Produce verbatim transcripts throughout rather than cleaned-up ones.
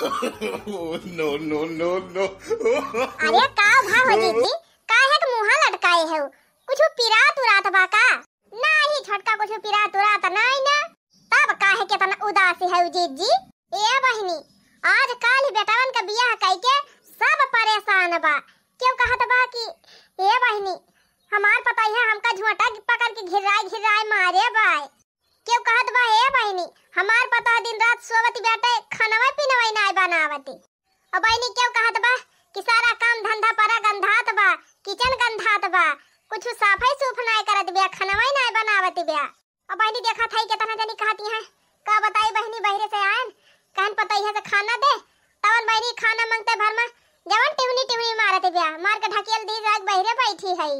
Oh, no, no, no, no। अरे का भा हो जीजी, काहे के मुँह लटकाए हो? कुछ पिरात उरात बा का? नाही छोटका, कुछ पिरात उरात नाही ना। तब काहे के तना उदासी है जीजी? ए बहिनी, आज काल बेटवन का बियाह कइके सब परेशान बा। केहू कहत बा कि ए बहिनी, हमार पतोहिया हमका झोंटा पकड़ के घिर्राए घिर्राए मारे बाय। केहू कहत बा, "हे बहिनी, हमार पतोह दिन रात सोवत बाटे, खनवै पिनवै नाय बनावती।" और बहिनी केहू कहत बा कि सारा काम धंधा परा गंधात बा, किचन गंधात बा, कुछ साफै सूफ नाय करत बिया, खनवै नाय बनावत बिया। और बहिनी देखत है केतना जनी कहती हैं, का बताई बहिनी, बहिरे से आयन, कहन पतोहिया से खाना दे, तवन बहिनी खाना मांगते भर में जवन टिहुनी टिहुनी मारत बिया, मार के ढकेल दी, जाग बहिरे बैठी है।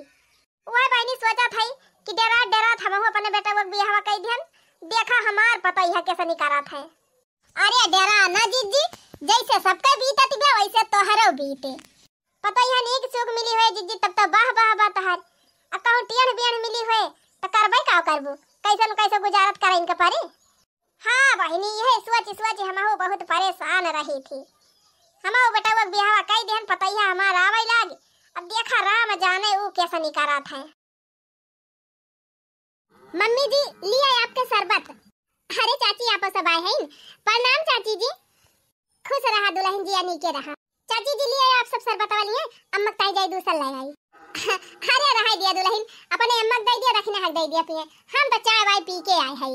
वह बहिनी सोचत है कि डेरात डेरात हमहू अपने बेटवा के बियाहवा कई दिहन, देखा हमार पतोहिया कैसे निकारत है। अरे डेरा ना जीजी, जैसे सबके बीतत बा वैसे तोहरो बीते। पतोहिया नीक सुख मिली होए जीजी, तब तो वाह वाह बा तोहार। आ कहूँ टेढ़ बेढ़ मिली होए तो करबै का करबू, कैसन कैसे गुजारत करे इनके परी। हाँ बहिनी, यह सोच सोच हमहू बहुत परेशान रही थी। हमहू बेटवा के बियाहवा कई दिहन, पतोहिया हमार आवै लाग। अब देखा राम जाने ऊ कैसे निकारत है। मम्मी जी, लिया आपके शरबत। अरे चाची, आप सब आए हैं। प्रणाम चाची जी, खुश रहा दुल्हन जी, नीके रहा। चाची जी, लिया आप सब शरबत वाली हैं, अम्मक ताई जाई दूसर ले आई। अरे रहा दिया दुल्हन, अपने अम्मक दे दिया, दक्षिणा हक दे दिया पिए। हम तो चाय वाय पी के आए हैं।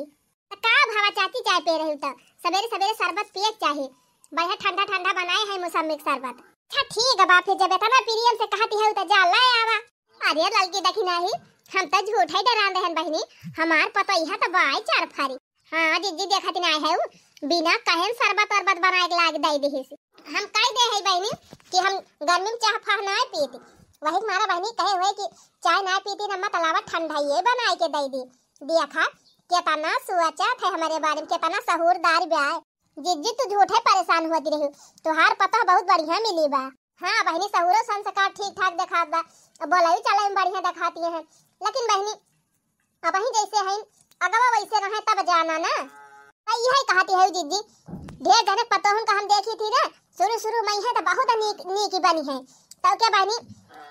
तो का भावा चाची, चाय पी रही तो सबेरे सबेरे शरबत पिए के चाही, बढ़िया ठंडा ठंडा बनाए हैं मौसमी के शरबत। अच्छा ठीक बा, फिर जब इतना प्रेम से कहती है तो जा ले आवा। अरे ललकी देखी नाही, हम तो झूठै डेरान रहन बहिनी, हमार पतोहिया तो बाय चार फारी। हाँ जीजी देखत नाही है उ, बिना कहन शरबत वरबत बनाए के लाग दे दिहिस। हम कह दे है बहिनी कि हम गर्मी में चाह फाह नाय पीती, वही मारा बहिनी कहे हुए कि चाय नाय पीती न मत लावा, ठंडाइए बनाए के दे दी। देखा केतना सोचत है हमरे बारे में, केतना सहूरदार बा। जीजी तू झूठै परेशान होती रही, तोहार पतोह बहुत बढ़िया मिली बा। हाँ बहिनी, सहुरो संस्कार ठीक ठाक देखात बा, बोलई चालई में बढ़िया देखाती हैं, लेकिन बहिनी अबहीं जैसे हैं अगवा वैसे रहे तब जाना ना। आ यही कहती है जीजी, ढेर जनक पतोहन का हम देखी थी ना, शुरू शुरू में है तो बहुत नीक नीक बनी है, तब के बहिनी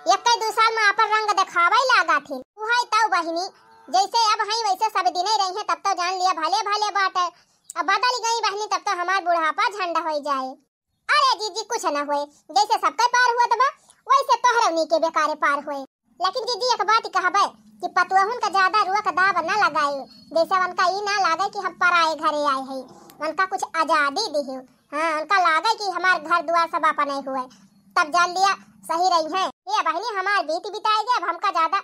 एक दो साल में अपन रंग देखावे लागा थी। उहाई तब बहिनी जैसे अब हैं वैसे सब दिने रही हैं, तब तो जान लिया भले भले बाटे। अब बदल गई बहिनी, तब तो हमार बुढ़ापा झंड होई जाए। अरे जीजी, कुछ ना होए, जैसे सबके पार हुआ बा, वैसे तोहरौनी के बेकारे पार होए। लेकिन जीजी, एक बात कहबे कि पतोहन का ज्यादा रुआ का दाब ना लगाए, जैसे उनका ई ना लागे कि हम पराए घरे आए हैं, उनका कुछ आजादी दिहियो। हाँ, उनका लागे कि हमार घर दुआर सब अपने हुए, तब जान लिया सही रही है। ये बहिनी, हमार बीत बिताए गए, अब हमका ज्यादा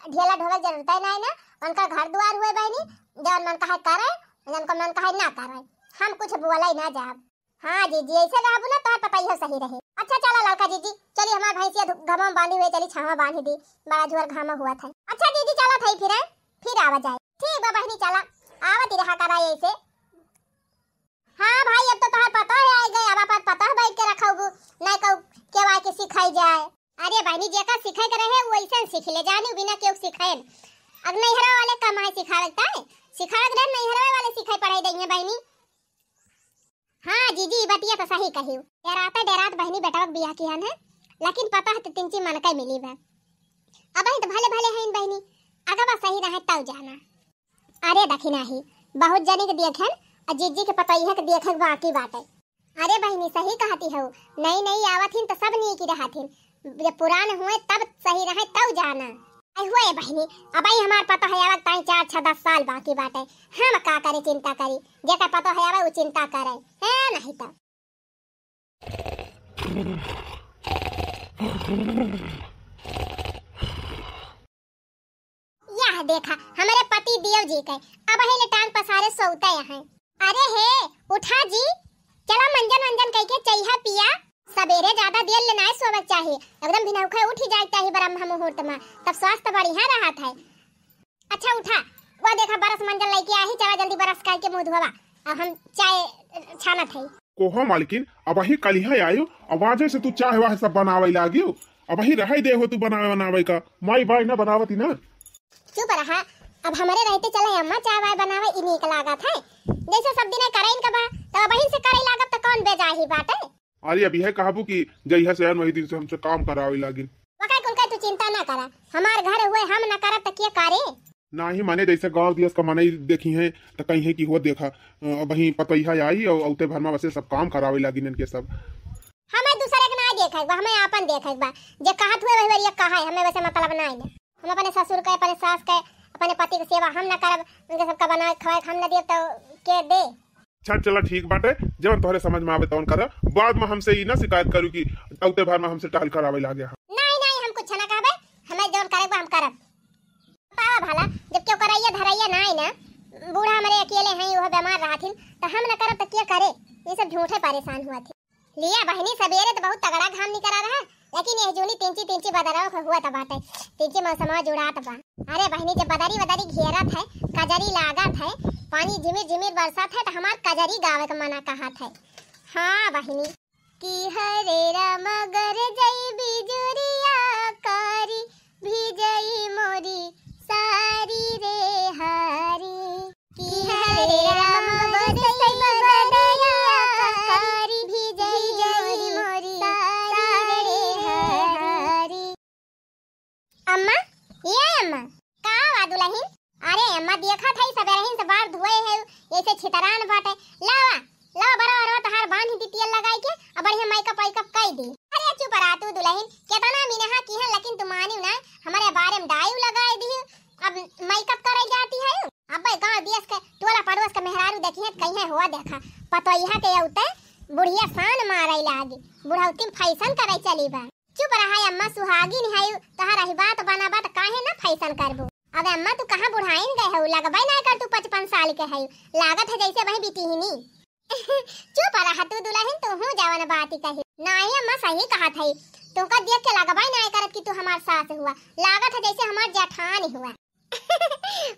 ढेला ढोवे के जरूरत ही नहीं ना, उनका घर दुआर हुए बहिनी, जौन मन कहे करे, जौन को मन कहे ना करे, हम कुछ बोले ना जाब। हाँ जीजी, ऐसे रहबू ना, तोहर पतोहियो सही रहे। अच्छा चला ललका जीजी, चली हमार भैंसिया धू-, घामा में बांधी हुए, चली छावा बांधी दी, बड़ा जोर घामा हुआ था। अच्छा जीजी चला था फिर, हैं? फिर आवा जाए। ठीक बा बहिनी, चला, आवत ही रहा करा ऐसे। हाँ भाई, अब तो तोहर पतोह आए गए, अब अपन पतोह बैठ के रखबू, नहीं कहू केहू आए के सिखाई जाए। अरे बहिनी, जेका सीखे के रहे, वो ऐसे सीख ले, जानी बिना केहू सिखाए। अब नैहरा वाले कमाए सिखावे ताए, सिखावे के रहे, नैहरा वाले सिखाए पढ़ाई दइए बहिनी। हाँ जीजी, ई बतिया तो सही कही। डेराते डेरात बहिनी बेटवा के बियाह किहन है, लेकिन पतोह तो तिनची मन के मिली बा। अब ही तो भले भले हैं बहिनी, अगवा सही रहे तब जाना। अरे दखिना ही, बहुत जनी के देखेन, आ जीजी के पतोहिया के देखे के बाकी बाटे। अरे बहिनी, सही कहती हऊ, नई नई आवत हिन तो सब नीक ही रहत हिन, जब पुरान हुए तब सही रहे तब जाना। आई हुए बहिनी, अब आई हमार पतोह आवत ताई चार छह दस साल बाकी बाटे, हम का करे चिंता करी, जेकर पतोह आवे उ चिंता करे, है नहीं तो। यह देखा, हमरे पति देव जी के अबहीं ले टांग पसारे सोते हैं। अरे हे, उठा जी, चला मंजन वंजन कइके चइहा पिया। सबेरे ज्यादा देर ले नाय सोवे के चाही, एकदम भिनौखे उठी जाए के चाही ब्रह्म मुहूर्त में, तब स्वास्थ्य बढ़िया रहत है। अच्छा उठा, वो देखा बरस मंजन लइके आही, चला जल्दी बरस करके मुँह धोवा, अब हम चाय छानत है। कोहो मालकिन, अबहीं कलिहा आयो, आवाजे से तू चाय वाय सब बनावे लागियो, अबहीं रहे दे हो तू बनावे बनावे का, माई बाई ना बनावती ना। चुप रहा, अब हमरे रहते चले अम्मा चाय वाय बनावे, ई नीक लागत है। जैसे सब दिने करइन के बा, तब वहीं से करे लागब त कौन बेजाही बाटे? अरे, अब यह कहबू कि जहिया से आयन वही दिन से हमसे काम करावे लागिन। वका कुल के तू चिंता ना करा, हमार घर हुए हम ना करब त के करे? नाही माने जैसे गाँव दियस का मनई देखी हैं त कहीं है कि हो देखा, अ, वहीं पतोहिया आई और औते भर में वैसे सब काम करावे लागिन इनके सब। हमें दूसरे के ना देखे बा, हमें आपन देखे बा। जे कहत हुए वही वरिया कहा है, हमें वैसे मतलब ना है। हम अपने ससुर के, अपने सास के, अपने पति के सेवा हम ना करब, उनके सबका बनाए खवाए हम ना देब तो के दे? अच्छा चला ठीक बाटे, जवन तोहरे समझ में आवे तवन कर। बाद में हमसे ई ना शिकायत करू कि औते भर में हमसे टहल करावे लागे। नहीं, नहीं, हम कुछ ना कहबे, हमें जवन करे बा हम करब। पावा भला, जब केहू करैया धरैया ना आई ना, बूढ़ा हमरे अकेले हैं, वो बीमार रहथिन, तो हम ना करब तो के करे? ये सब झूठे परेशान हुआ थे। लिया बहिनी, सबेरे तो बहुत तगड़ा घाम निकरा रहा, लेकिन यह जूनी तिंची तिंची बदरवा के हुआ त बाटे, तिंची मौसमवा जुड़ात बा। अरे बहिनी, जब बदरी बदरी घेरत है, कजरी लागत है, पानी झिमिर झिमिर बरसत है, तो हमार कजरी गावे के मना कहत है। हाँ बहिनी। कि हरे राम गर जई बिजुरिया कारी, भिजई मोरी सारी रे हारी। कि हरे राम बरसई बदरिया कारी, भिजई मोरी सारी रे हारी। अम्मा, ये अम्मा, का वा दुलहिन? अरे अम्मा, देखत है सबेरहिन से बार धोए है, ऐसे छितरान बाटे। लावा, लावा बड़ा बड़ा तहार बांध दी तेल लगाई के, अब बढ़िया मेकअप वेकअप कई दी। अरे चुप रहा तू दुलहिन, केतना मिनहा की है, लेकिन तू मानियो ना, हमरे बारे में डाई लगाई दी। अब मेकअप करे जाती है। अब गांव देश के टोला पड़ोस के मेहरारू देखी है, कहीं हुआ देखा, पतोहिया के औते बुढ़िया सान मारे लागी, बुढ़ौती में फैशन करे चली बा। चुप रहा अम्मा, सुहागिन है, तहार रही बात बना बात, काहे ना फैशन करबू? अब अम्मा तू कहाँ बुढ़ाइन गए हो, लगबे ना कर तू पचपन साल के है, लागत है जैसे वही बिटिहिनी। चुप रहा तू दुलहिन, तू हूँ जवन बात कही। नाही अम्मा, सही कहत है, तुमका देख के लगबे ना करत कि तू हमार सास हुआ, लागत है जैसे हमार जेठान हुआ।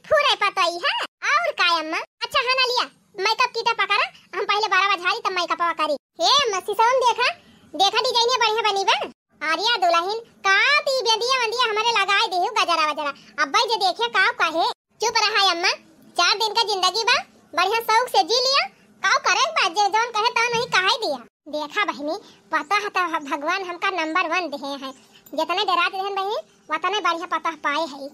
फुरे पतोहिया, और का अम्मा? अच्छा है ना लिया, मेकअप किट पकड़ा, हम पहले बारह बजारी तब मेकअपवा करी। हे अम्मा, सिसौन देखा, देखा डिजाइनिया बढ़िया बनी बा। अरे दुलहिन, का ती बेंदिया वंदिया हमरे लगाए देहु गजरा वजरा, अब्बे जे देखे का कहे। चुप रहा अम्मा, चार दिन का जिंदगी बा, बढ़िया शौक से जी लिया, का करे बा, जे जौन कहे तौन वही कहाई दिया। देखा बहिनी, पता है तो भगवान हमका नंबर वन देहे हैं, जितने डेरात रहन बहिनी, वतने बढ़िया पता पाए है।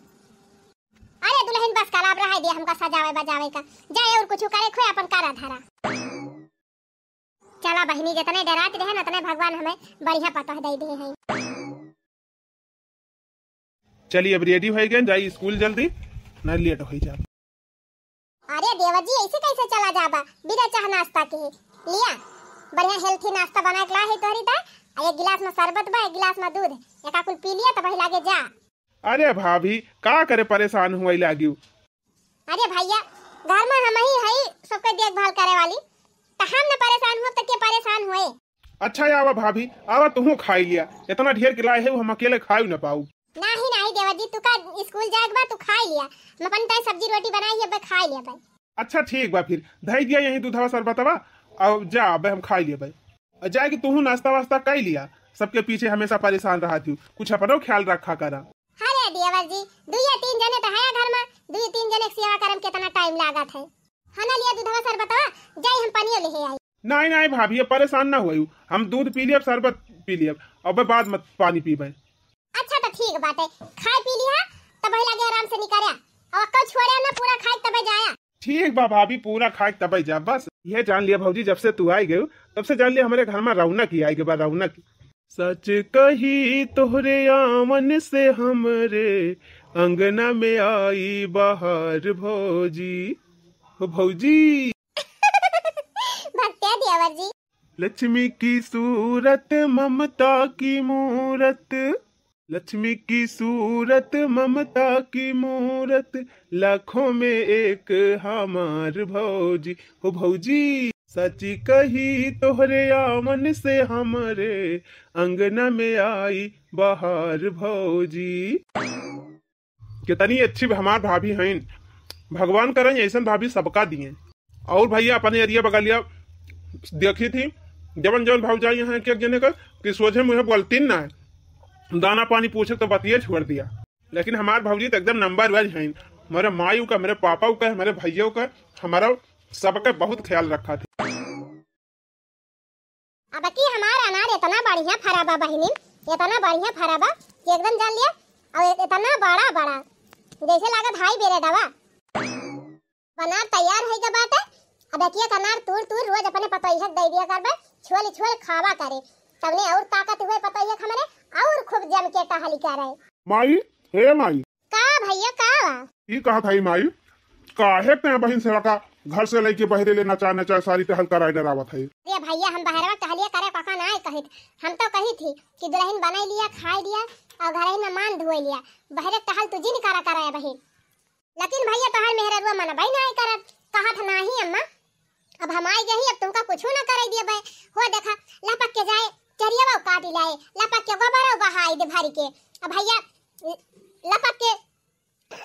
अरे दुलहिन बस कला, अब रहाई दे हमका सजावे बजावे का, जाए और कुछ करे खोए अपन करा धरा। चला बहिनी, जितने डेरात रहे न, उतने भगवान हमें बढ़िया पतोह दे दे हैं। चली अब रेडी हो गए, जाई स्कूल जल्दी, ना लेट हो जाए। अरे देवर जी, ऐसे कैसे चला जाबा बिना चाह नाश्ता के? लिया, बढ़िया हेल्थी नाश्ता बना के ला है तोहरी दा, आ एक गिलास में शरबत बा, एक गिलास में दूध, एका कुल पी लिया तब लागे जा। अरे भाभी, का करे परेशान हुए लागियो? अरे भैया, घर में हम ही हई सबके देखभाल करे वाली, त हम न परेशान हुआ त के परेशान हुए? अच्छा आवा भाभी, आवा तुहू खाई लिया, इतना ढेर के लाए है हम अकेले खाई न पाऊ। नाही नाही देवर जी, तू का स्कूल जाए के बाद तू खाई लिया, हम अपन ताई सब्जी रोटी बनाई है, खाई लिया भाई। अच्छा ठीक बा, फिर धई दिया यही दूधवा शरबतवा, अब जा अब हम खाई लिया भाई। और जाए कि तुहू नाश्ता वास्ता कर लिया, सबके पीछे हमेशा परेशान रहती हूँ, कुछ अपनो ख्याल रखा करा। अरे देवर जी, दुइये तीन जने तो है घर में, दुइये तीन जने के सेवा करम कितना टाइम लागत है। हना लिया दूधवा शरबतवा, जाई हम पानियो लेहे आई। नहीं नहीं भाभी, ये परेशान ना हुई, हम दूध पी लियब, शरबत पी लियब, अब बाद में पानी पीबे। अच्छा तो ठीक बाटे, खाए पी लिया, तब वही लगे आराम से निकरिया, और कल छोड़े ना, पूरा खाए तबे जाया। ठीक बा भाभी, पूरा खाए तबे जा। बस ये जान लिया भौजी, जब से तू आई गयो, तब से जान लिया हमारे घर में रौनक ही आई गई बा, रौनक। सच कही तोहरे आवन से हमरे अंगना में आई बहार भौजी, हो भौजी। भक्तिया देवर जी। लक्ष्मी की सूरत ममता की मूरत, लक्ष्मी की सूरत ममता की मूरत, लाखों में एक हमार भौजी, हो भौजी। सच कही तोहरे आवन से हमरे अंगना में आई बहार भौजी। कितनी अच्छी हमार भाभी हैं, भगवान करें ऐसन भाभी सबका दिए। और भैया अपने एरिया बगलिया देखी थी, जवन जवन भौजाई हैं एक एक जने का कि सोझे मुँहे बोलती ना है, दाना पानी पूछे तो बतिये छोड़ दिया। लेकिन हमार भौजी तो एकदम नंबर वन हैं, हमरे माई का, हमरे पापा का, हमरे भइया का, हमारा सबके बहुत ख्याल रखा थे। अब की हमार अनार इतना बढ़िया फरा बा बहिनी, इतना बढ़िया फरा बा कि एकदम जान लिया, और इतना बड़ा बड़ा, जैसे लागत हाई बेरे दवा। अनार तैयार होई के बाटे। अब एक एक अनार तूर तूर रोज अपने पतोहिया के दे दिया करबे, छोल छोल खावा करे, तवने और ताकत हुए पतोहिया के हमरे, और खूब जम के टहली करे। माई, हे माई। का भइया, का बा? ई कहत हई माई, काहे ते बहिन से का घर से लइके बहरे ले नचा नचा सारी टहल कराए डरावत है? अरे भइया, हम बहरवा टहलिया करे काका ना कहित, हम तो कही थी कि दुल्हन बनाई लिया, खाई लिया और घर ही में मान धोए लिया, बहरे टहल तू जिन करा करा बहिन। लेकिन भइया तोहार मेहररुआ मनबई नाई करत, कहत नाही अम्मा, अब हम आई गही, अब तुमका कुछू ना करे दिए बे। हो देखा, लपक के जाए, चरियावा काटी लाए, लपक के गोबरवा बहाई दे भरी के। अब भइया लपक के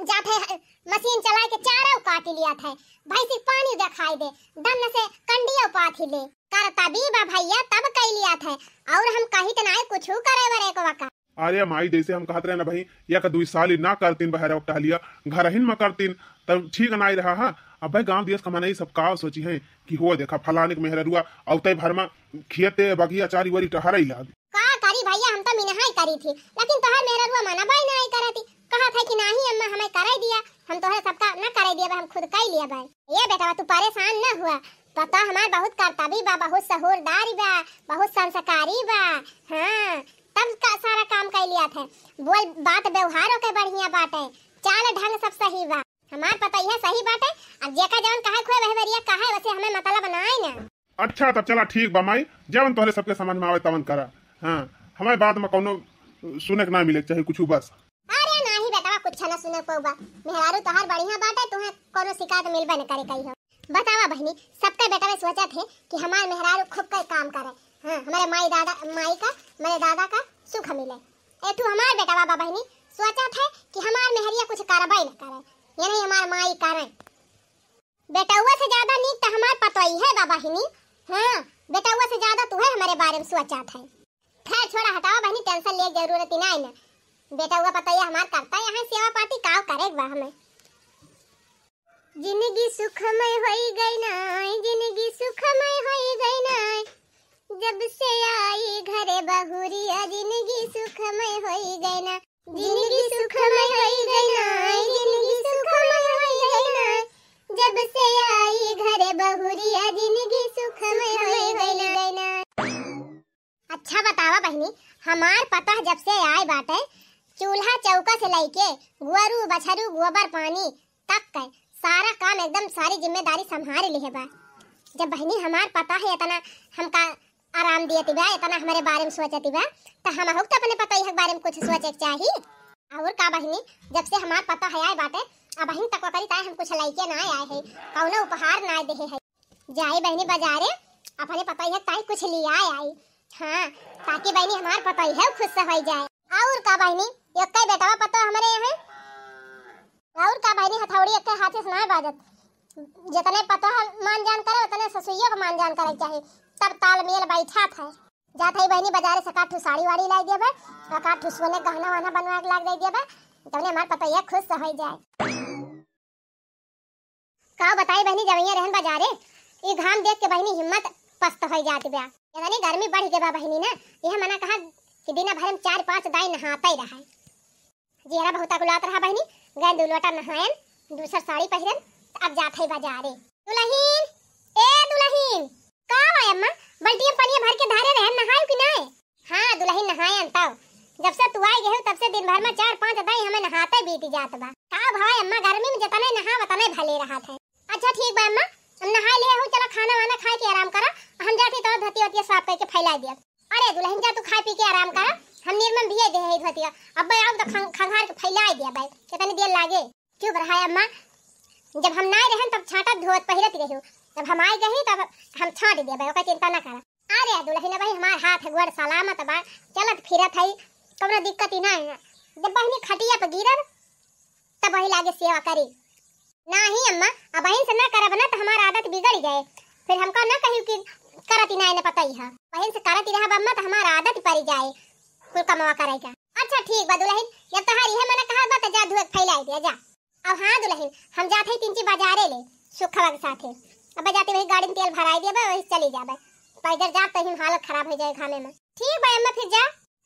जाते है, मशीन चलाए के चारा काटी लिया था, भैंसी के पानी देखाई दे, दन्न से कंडिया पाथी ले। करतबी बा भइया तब कई लिया था, और हम कहित नाई कुछू करे वरे को वका। अरे माई, जैसे हम कहत रहे ना भाई, एक दुई साल ही ना करतीन बहरवा टहलिया, घरहिन में करतीन, तब ठीक नाई रहा। हाँ, अब भाई गाँव देश का मनई सब का सोची है कि हो देखा फलाने के मेहररुआ अवते भर में खेते बगिया चारी वारी टहरई लाग। का करी भइया, हम तो मिनहाई करी थी, लेकिन तोहर मेहररुआ मनबई नाई करती, कहत है कि नाही अम्मा हमें कराई दिया, हम तोहरे सबका न कराई दिया बा, हम खुद कई लिया बा। ये बेटा तू परेशान न हुआ, पता हमार बहुत करतबी बा, बहुत सहूरदारी बा, बहुत संस्कारी बा। हाँ, तब का सारा काम कई लिया थे। बोल बात व्यवहारों के बढ़िया बाटे, चाल ढंग सब सही बा। हमार पतोहिया सही बाटे, अब जेका जवन कहे खुए वह बेरिया कहे, वैसे हमें मतलब नाई ना। अच्छा तब चला ठीक बा माई, जवन तोहरे सबके समझ में आवे तवन करा। हाँ, हमारे बात में कौनो सुने के ना मिले के चाही कुछ बस। अरे नाही बेटवा, कुछ ना सुने पउबा। मेहरारू तोहार बढ़िया बाटे, तुहे कौनो शिकायत मिलबे न करे कही हो। बतावा बहिनी, सबके बेटवे सोचत है कि हमार मेहरारू खूब के काम करे। हाँ, हमारे माई दादा, माई का, हमारे दादा का सुख मिले। ए तू हमार बेटवा बा बहिनी, सोचत है कि हमार मेहरिया कुछ करबे न करे, ये नहीं हमार माई करे। बेटउआ से ज्यादा नीक त हमार पतोहिए बा बहिनी। हाँ, बेटउआ से ज्यादा तुहे हमारे बारे में सोचत है। खैर छोड़ा, हटावा बहिनी, tension लेके जरूरत ही नाई ना। बेटउआ पतोहिया हमार करता यहाँ सेवा पाती, काव करे के बा हमें। जिंदगी सुखमय होई गई ना, जिंदगी सुखमय होई गई ना, जब से आई घरे बहुरिया जिंदगी सुखमय होई गई ना। जिंदगी सुखमय होई गई ना, जिंदगी सुखमय होई गई ना, जब से आई घरे बहुरिया जिंदगी सुखमय होई गई ना। अच्छा बतावा बहिनी, हमार पतोह जब से आए बाटे, चूल्हा चौका से लइके गोरू बछरू गोबर पानी तक के सारा काम एकदम सारी जिम्मेदारी संभाल लिहे बा। जब बहिनी हमार पतोह इतना हमका आराम दियत बा, इतना हमरे बारे में सोचत बा, त हमहू त अपने पतोहिया के बारे में कुछ सोचे के चाही। और का बहिनी, जब से हमार पतोह आए बाटे, अबहिन तक ओकरी ताई हम कुछ लइके ना आए है, कौनो उपहार ना देहे है। जाए बहिनी बाजारे, अपने पतोहिया के ताई कुछ लिया आई। हाँ, ताकि बहिनी हमार पतोहिया खुश होई जाए। और का बहिनी, एक्के बेटवा पतोह हमरे यहाँ। और का बहिनी, हथौड़ी एक्के हाथे से ना बाजत। जितने पतोह मान जान करे, उतने ससुइयो के मान जान करे के चाही। तब तालमेल बैठा था। जात हई बहिनी बाजारे से काठू साड़ी वाड़ी लाई दिया बा, और काठू सोने गहना वहना बनवा के लाग दे दिया बा, तौने हमार पतोहिया खुश होई जाए। का बताई बहिनी, जवैया रहन बाजारे, ई घाम देख के बहिनी हिम्मत पस्त होई जात बा। इतनी गर्मी बढ़ के बा बहिनी ना, यह मना कहा कि दिन भर में चार पांच दाई नहाते रहे। जियरा बहुत अकुलात रहा बहिनी, गए दू लोटा नहायन, दूसर साड़ी पहिरन, त अब जात है बाजारे। दुलहिन, ए दुलहिन, का बा अम्मा? बल्टिया पनिया भर के धारे रहन, नहायु कि नाय? हाँ दुलहिन, नहायन तब। जब से तू आई गए हो, तब से दिन भर में चार पांच दाई हमें नहाते बीत जात बा। का भाई अम्मा, गर्मी में जतने नहा वतने भले रहत है। अच्छा ठीक बा अम्मा, हम नहाए ले हो, चला खाना वाना खाए के आराम करा, हम जाते तो धोती वतिया साफ करके फैला दिया। अरे दुलहिन जा तू खाए पी के आराम करा, हम निर्मम भिए दे है धोतिया। अब बे आउ तो खं-, खंगार के फैलाए दिया बे, कितनी देर लागे। चुप रहा अम्मा, जब हम नाय रहन तब छांटत धोत पहिरत रही, जब हम आए गही तब हम छांट दिया बे, ओकर चिंता ना करा। अरे दुलहिन भाई हमार हाथ गोड़ सलामत बा, चलत फिरत है, कौनो दिक्कत ही ना है। जब बहिनी खटिया पर गिरब तब वही लागे सेवा करी। नाही अम्मा, अब बहिन से ना करब ना तो हमार आदत बिगड़ जाए, फिर हमका ना कहियो कि करत ही ना, ना पता ही है। बहिन से करत ही रहब अम्मा तो हमार आदत पड़ जाए कुल कमवा करे का। अच्छा ठीक बा दुलहिन, जब तोहार इहे मन कहा बा तो जा धुए के फैलाई दिया जा। अब हाँ दुलहिन, हम जात हई तिनची बजारे ले, सुखवा के साथे। अब जाते वही गाड़ी में तेल भराई देबे, वही चली जाबे। पैदल जाब त ही हालत खराब होइ जाए घामे में। ठीक बा अम्मा, फिर जा।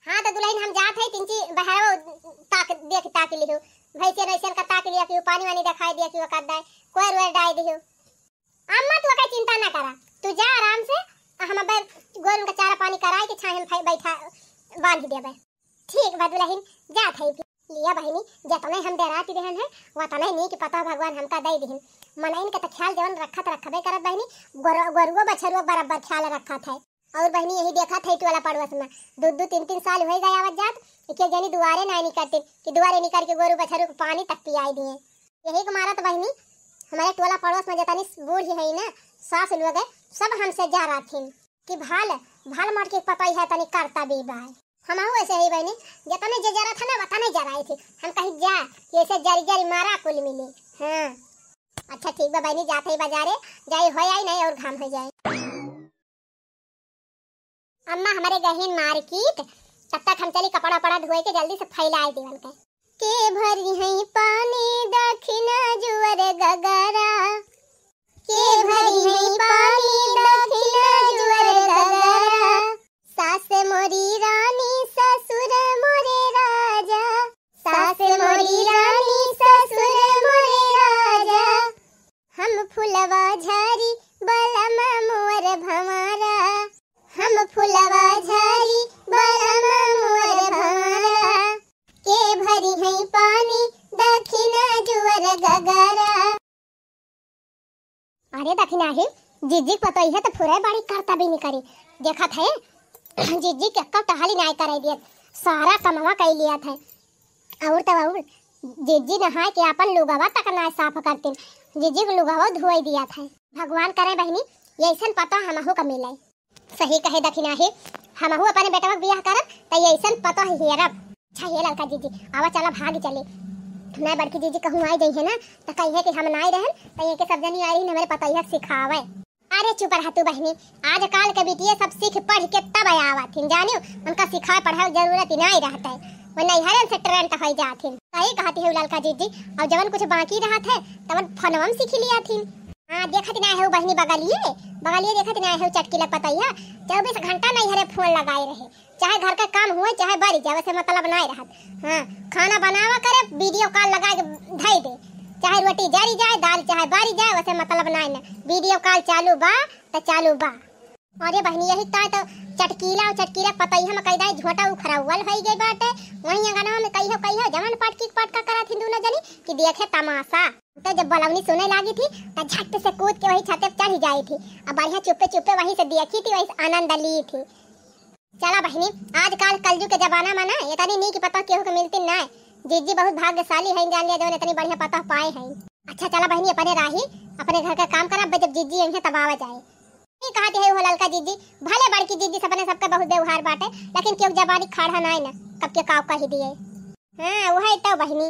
हाँ त दुलहिन, हम जात हई तिनची बहरवा ताक, देख ताक लिहु। भैंसियन वैसियन का ताक लिया कि उ पानी वानी देखाई दिया कि उ कर दे, कोयर वोयर डाई दिहु। अम्मा, तू ओकर चिंता ना करा, तू जा आराम से, आ हम अबे गोरुन का चारा पानी कराए के छाहे में फै-, बैठा, बांध देबे। ठीक बा दुलहिन, जात हई फिर। लिया बहिनी, जतने हम डेरात रहन है, वतने नीक पतोह भगवान हमका दे दिहिन। मनइन के त ख्याल जवन रखत रखबे करत बहिनी, गोर-, गोरुओ बछरुओ बराबर ख्याल रखत है। और बहिनी, यही देखत है टोला पड़ोस में, दू दू तीन तीन साल होइ गए आवत जात, एक एक जनी दुआरे नाई निकरतिन कि दुआरे निकर के गोरू बछरू के पानी तक पियाई दिए। यही के मारत बहिनी, हमारे टोला पड़ोस में जतनी बूढ़ी है ना, सास लोग है, सब हमसे जराथिन कि भल, भल मटकी के पतई है, तनी करता भी बाय। हमहू ऐसे ही बहिनी, जतने जे जरत है ना, वतने जराई थी। हम कहीं जा, कि ऐसे जरी जरी मारा कुल मिली। हाँ, अच्छा ठीक बा बहिनी, जात है बजारे, जाई हो आई नहीं और घाम हो जाए। अम्मा हमरे गहिन मार्केट, तब तक हम चली कपड़ा वपड़ा धोए के जल्दी से फैलाए देवन के। के भरी है पानी दखिना जुअर गगरा, के भरी है पानी दखिना जुअर गगरा, सास मोरी रानी ससुर मोरे राजा, सास मोरी रानी ससुर मोरे राजा, हम फुलवा झारी बलम मोर भंवरा, हम फुलवा झारी बलम मोर भंवरा, के भरी है पानी दखिना जुअर गगरा। अरे दखिना ही, जिज्जी के पतोहिया त फुरे बड़ी करता भी नहीं करी। देखत है, जिज्जी के एक्का टहली नाई करे दियत, सारा कमवा कई लियत है। और तब और जिज्जी नहाए के आपन लुगवा तक ना साफ करतिन, जिज्जी के लुगवा धोई दिया था। भगवान करे बहिनी, यैसन पतोह हमहू का मिले। सही कहे दखिना ही, हमहू अपने बेटवा के बियाह करब त यैसन पतोह हेरब। अच्छा हे ललका जिज्जी, आवा चला भाग चले। हमारे बड़की जिज्जी कहूँ आई जइहे ना, त कहिए कि हम नाई रहन, त ये के सब जनी आई रही हमरे पतोहिया के सिखावे। अरे चुप रह तू बहिनी, आजकल के बिटिया सब सीख पढ़ के तब आवत हिन, जानियो, उनका सिखाए पढ़ाए के जरूरत ही नाई रहत है, वो नैहरन से ट्रेंड होइ जात हिन। सही कहती है ललका जिज्जी, और जवन कुछ बाकी रहत है, तवन फोनवा में सीख लिया थिन। हाँ, देखत ना है बहिनी बगलिए, बगलिए देखत ना है चटकीला पतोहिया, चउबीस घंटा नैहरे फोन लगाए रहे, चाहे घर का काम हुए, चाहे बरी जाए, वैसे मतलब नाई रहत। हाँ, खाना बनावा करे, वीडियो कॉल लगा के धई दे, चाहे रोटी जरी जाए, दाल चाहे बरी जाए, वैसे मतलब नाई ना। वीडियो कॉल चालू बा, त चालू बा। अरे बहिनी, यही ताय तो चटकीला और चटकीला पतोहिया में कई दाई झोंटा उखरावल होई गई बाटे। वहीं अंगनवा में कहियो, कहियो जवन पटकी पटका करत हिन दूनो जनी कि देखे तमाशा। तो जब बलौनी सुने लागी थी, त झट से कूद के वही छते पे चढ़ी जाई थी। अब बढ़िया चुप्पे चुप्पे वहीं से देखी थी, वहीं से आनंद ली थी। चला बहिनी, आजकल कलजुग के जमाना में ना इतनी नीक पतोह केहू के मिलती ना। जिज्जी बहुत भाग्यशाली है, जान लिया जौन इतनी बढ़िया पतोह पाए हैं। अच्छा चला बहिनी, अपने राही, अपने घर का काम करा, जब जिज्जी अइहें तब आवा जाए। ये कहती है वो ललका जिज्जी, भले बड़की जिज्जी से अपने सबके बहुत व्यवहार बाटे, लेकिन केहू जबानी खाड़ा नाई ना, कब के काव कही दिए। हाँ, वही तो बहिनी।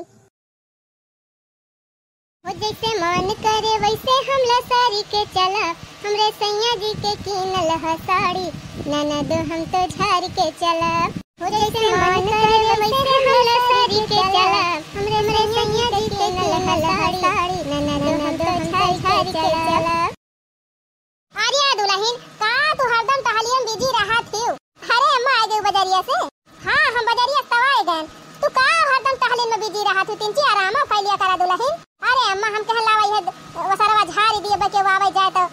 हो जैसे मन करे वैसे हम लसारी के चलब, हमरे सैया जी के कीनल ह साड़ी, ननद हम तो झारी के चलब। हो जैसे मन करे वैसे हम लसारी के चलब, हमरे सैया जी के कीनल ह साड़ी, ननद हम तो झारी झारी के चलब। अरे दुलहिन, का तू हरदम टहलियन बिजी रहत हिउ? अरे अम्मा आ गई बजरिया से। हाँ, हम बजरिया से तब आए गए। तू का हरदम टहलियन में बिजी रहत हिउ? तिनची आरामो कर लिया करा दुलहिन। अरे अम्मा, हम कहन लावा यह वसरवा झारी दिए बके आवे जाए तो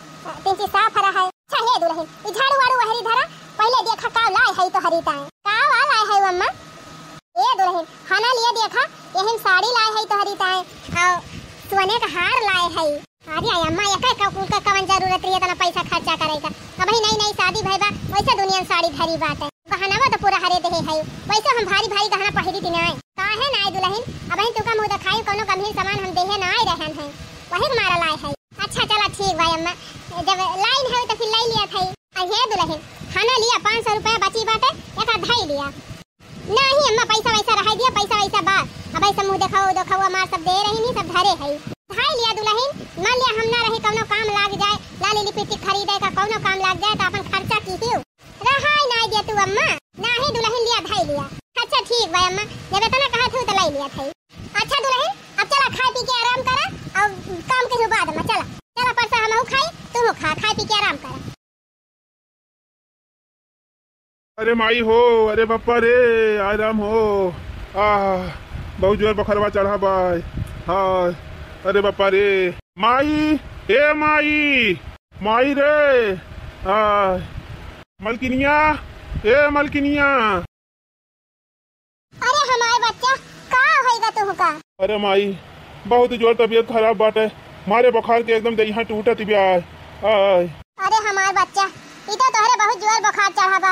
तिनची साफ रहे। अच्छा हे दुलहिन, ई झाड़ू वाड़ू वहरी धरा, पहले देखा का लाए है तो हरी ताए। का वा लाए है अम्मा? ए दुलहिन, हना लिए देखा, यही में साड़ी लाए है तो हरी ताए, और सोने का हार लाए है। अरे आई अम्मा, एका का कुल का कवन जरूरत रही इतना पैसा खर्चा करे का? अबही नई नई शादी भई बा, वैसे दुनिया में साड़ी धरी बाटे। गहनवा तो पूरा हरे देहे है, वैसे हम भारी भारी गहना पहिरी थी नाय। काहे नाय दुलहिन, अबही तुका मुँह देखाई, कौनो गंभीर सामान हम देहे नाय रहन है, वही के मारा लाए है। अच्छा चला ठीक भाई अम्मा, जब लाइन है तो फिर ले लिया था। अहे दुलहिन, हना लिया, पाँच सौ रुपया बची बाटे, एका धई लिया। नाही अम्मा, पैसा वैसा रहाई दिया, पैसा वैसा बा। अब ऐसा मुँह देखाओ, देखाओ, हमार सब दे रही नी, सब धरे है। धाई लिया दुलहिन, मान लिया हम ना रही, कौनो काम लाग जाए, लाली लिपस्टिक खरीदे का कौनो काम लाग जाए तो अपन खर्चा की हियो। रहाई ना दिया तू अम्मा। नाही दुलहिन, लिया धाई लिया। अच्छा ठीक बा अम्मा, जब इतना कहा थू तो लाई लिया था। अच्छा दुलहिन, अब चला खाए पी के आराम करा, अउर काम के बाद में चला, चला परसा हमहू खाई, तू खा, खाए पी के आराम करा। अरे माई हो, अरे बप्पा रे, आय राम हो। आह, बहुत जोर बखरवा चढ़ा बा। हाँ, अरे बप्पा रे। माई, ए माई, माई रे। आह, मलकिनिया, ए मलकिनिया। अरे हमार बच्चा, का होइगा तुहका? अरे माई, बहुत जोर तबीयत खराब बाटे, मारे बुखार के एकदम देहिया टूटत बिया। आय। अरे हमार बच्चा, ई तो तोहरे बहुत जोर बुखार चढ़ा बा,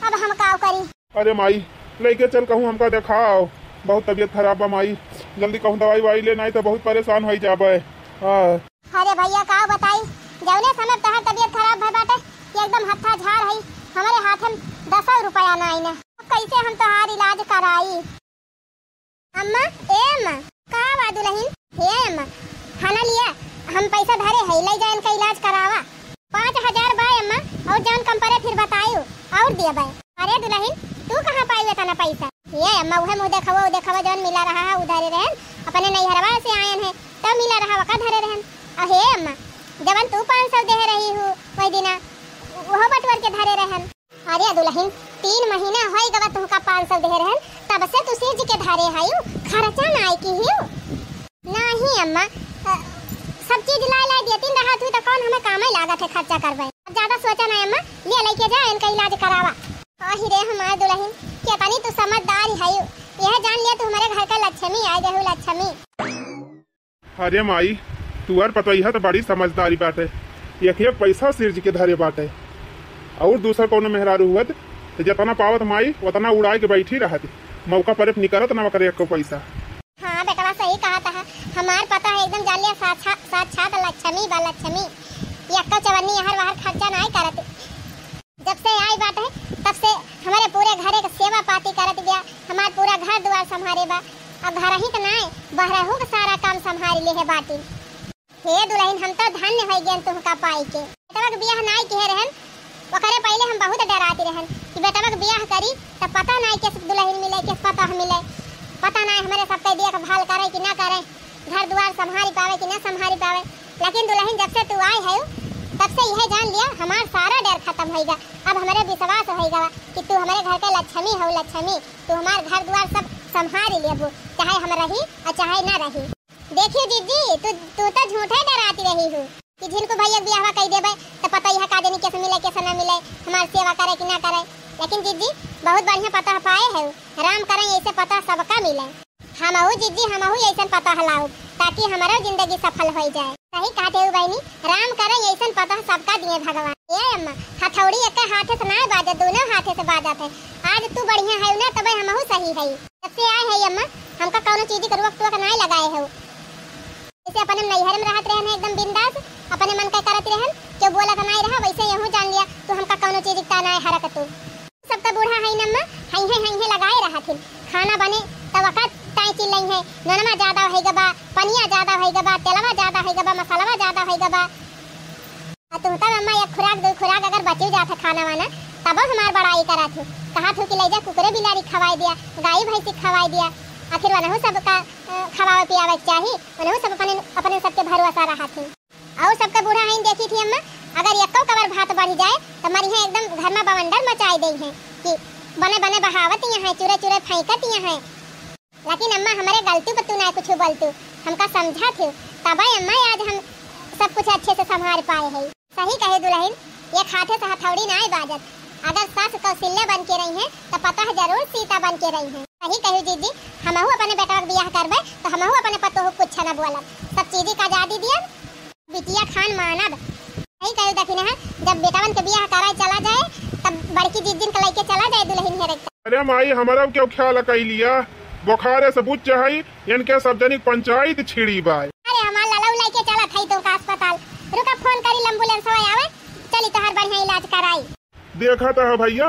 अब हम का करी? अरे माई, लेके चल कहूँ हमका देखाओ, बहुत तबीयत खराब बा माई, जल्दी कहूँ दवाई वाई ले, नाई तो बहुत परेशान होई जाबे। आय। अरे भैया, का बताई, जौने समय तहार तबीयत खराब भय बाटे कि एकदम हत्था झाड़ है, हमरे हाथ में दसौ रुपया नाई न। अब कैसे हम तोहार इलाज कराई? अम्मा, ए अम्मा, का बा दुलहिन? हे अम्मा, खाना लिया, हम पैसा धरे है, ले जा इनका इलाज करावा। पाँच हजार बा अम्मा, अउर जौन कम परे फिर बतायु, अउर दिया बा। अरे दुलहिन, तू कहाँ पाई इतना पैसा? हे अम्मा, उहे मुँह देखावा, उ देखावा जौन मिला रहा है, उ धरे रहन, अपने नैहरवा से आयन है, तब मिला रहा वका धरे रहन। अहे अम्मा, जवन तू पाँच सौ देहे रही हू वही दिना, उहो बटवर के धरे रहन। अरे दुलहिन, तीन महीना होई गवा तुहका पाँच सौ देहे रहन, तब से तू सिरजि के धरे हयू, खर्चा नाई किहू। नाही अम्मा, अ, सब चीज लाए लाए देतीन रहत हुई तो कौन हमें कामे लागत है खर्चा करबे। अब ज्यादा सोचा ना अम्मा, ले लेके जा इनका इलाज करावा। आही रे हमार दुलहिन, केतनी तू समझदार हयू, यह जान लिया तू हमारे घर का लक्ष्मी आए गहू लक्ष्मी। अरे माई, तुअर पतोहिया तो बड़ी समझदारी बाटे, एक एक पैसा सिरजि के धरे बाटे। अउर दूसर कौनो मेहरारू हुअत तो जतना पावत माई ओतना उड़ाए के बैठी रहत, मौका पर निकरत ना ओकरे एको पैसा। हाँ बेटवा, सही कहत है, हमार पतोह एकदम जान लिया साक्षा-, साक्षात लक्ष्मी बा लक्ष्मी, यक्को चवन्नी अहर वहर खर्चा नाई करत। जब से आई बाटे, तब से हमरे पूरे घरे के सेवा पाती करत बिया, हमार पूरा घर दुआर संभारे बा। अब घरही के नाय, बहरहू के सारा काम संभारी लेहे बाटी। हे दुलहिन, हम तो धन्य होइ गएन तुहका पाई के। बेटवा के बियाह नाय किहे रहन, ओकरे पहिले हम बहुत डराती रहन कि बेटवा के बियाह करी, तब पता नाय केस दुलहिन मिले, केस पतोह मिले, पता नाय हमरे सबके देखभाल करे कि ना करे। घर दुआर संभारी पावे कि ना संभारी पावे, लेकिन दुलहिन जब से तू आए है, तब से यह जान लिया हमार सारा डर खत्म होइगा। अब हमरे विश्वास होइगा कि तू हमरे घर के लक्ष्मी हो, लक्ष्मी। तू हमार घर दुआर सब संभारी लेबू, चाहे हम रही अउर चाहे ना रही। देखियो जीजी, तू, तू तो झूठे डराती रही हू कि झिनकू भैया के बियाहवा कई देबे तो पता यह का जानी केस मिले केस ना मिले, हमार सेवा करे कि ना करे। लेकिन जीजी, बहुत बढ़िया पतोह पाए है, राम करे ऐसे पतोह सबका मिले। हमहू जीजी, हमहू ऐसन पतोह लाउब, ताकि हमरो जिंदगी सफल होइ जाए। सही कहते हो बहिनी, राम करे ऐसन पतोह सबका दिए भगवान। ए अम्मा, हथौड़ी एक हाथे से ना बाजत, दोनों हाथे से बाजत है। आज तू बढ़िया है ना, तबे हमहू सही है। जब से आए है अम्मा, हमका कौनो चीज के रोक टोक ना लगाए हो। जैसे अपने नैहर में रहत रहन है एकदम बिंदास, अपने मन का करत रहन, क्यों बोलत ना रहा, वैसे यहू जान लिया तू हमका कौनो चीज का ना हरक तू। सबका बूढ़ा है नम्मा, हइहे हइहे लगाए रहथिन। खाना बने तब का ताई चिल्लाई है, नोनमा ज्यादा होइगा बा, पनिया ज्यादा होइगा बा, तेलवा ज्यादा होइगा बा, मसालवा ज्यादा होइगा बा। आ तुम तब अम्मा एक खुराक दो खुराक अगर बचियो जात है खाना वाना, तब हमार बड़ाई करत हो, कहा थो कि ले जा कुकुरे बिलारी खवाई दिया, गाय भैंसी खवाई दिया, आखिर वनहु सबका, अ, खवावे पियावे के चाही, वनहु सब अपने, अपने सबके भरोसा रहथिन। अउर सबका बूढ़ा हइन देखी थी अम्मा, अगर एक्को कवर भात बढ़ी जाए, तो मरिहे एकदम घर में बवंडर मचाई देइहे कि बने बने बहावत यहाँ है, चुरे चुरे फेंकत यहाँ है। लेकिन अम्मा, हमरे गलती पर तू ना कुछ बोलतू, हमका समझा थे, तबे अम्मा आज हम सब कुछ अच्छे से संभाल पाए है। सही कहे दुलहिन, एक हाथे से हथौड़ी ना बाजत, अगर सास कौशल्या बन के रही है, तो पतोह जरूर सीता बन के रही है। सही कहे जीजी, हमहू अपने बेटवा के बियाह करबे, तो हमहू अपने पतोह कुछ न बोलब, सब चीजी का आजादी दियब। बिटिया खान मानब। सही कहे दखिन है, जब बेटवन के बियाह कराए चला जाए, तब बड़की जीजिन के लेके चला जाए दुलहिन हेरे के। अरे माई, हमरा क्यों ख्याल कई लिया? बुखारे से बुच्च है, इनके सब जनी पंचायत छिड़ी बाय। अरे हमार ललऊ लेके चलत है तो का अस्पताल। रुका, फोन करी, एम्बुलेंस आवे, चली तोहार बढ़िया इलाज कराई। देखा तो है भैया,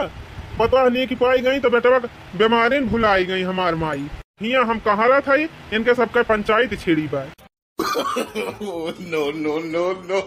पता नहीं कि पाई गई तो बेटवा के बीमारी में भुलाई गई हमार माई। हियां हम कहाँ रहत हई, इनके सबके पंचायत छिड़ी बाय। Oh, no, no, no, no।